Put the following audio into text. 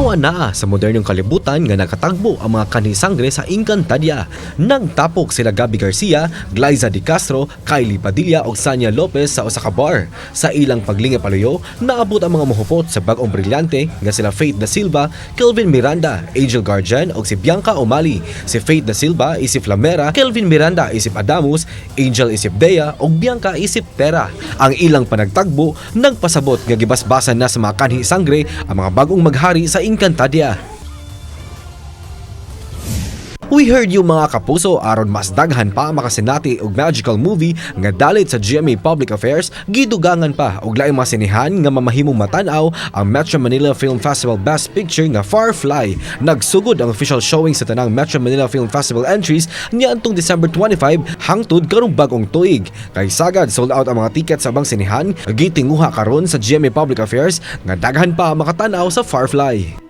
Mao anaa sa modernong kalibutan nga nakatagbo ang mga kanhi-sangre sa Encantadia. Nagtapok sila Gabbi Garcia, Glaiza de Castro, Kylie Padilla ug Sanya Lopez sa usa ka bar. Sa ilang paglinga paluyo, naabot ang mga muhupot sa bag-ong brilyante nga sila Faith da Silva, Kelvin Miranda, Angel Guardian ug si Bianca Umali. Si Faith da Silva isip Lamera, Kelvin Miranda isip Adamus, Angel isip Dea ug Bianca isip Tera. Ang ilang panagtagbo nagpasabot nga gibasbasan na sa mga kanhi sangre ang mga bagong maghari sa Encantadia. We heard you, mga kapuso. Aron mas daghan pa makasinati og magical movie nga dalit sa GMA Public Affairs, gidugangan pa og laing mga sinehan nga mamahimong matan-aw ang Metro Manila Film Festival Best Picture nga Firefly. Nagsugod ang official showing sa tanang Metro Manila Film Festival entries niadtong December 25 hangtod karong bag-ong tuig. Kay sagad sold out ang mga tickets sa ubang sinehan, gitinguha karon sa GMA Public Affairs nga daghan pa makatan-aw sa Firefly.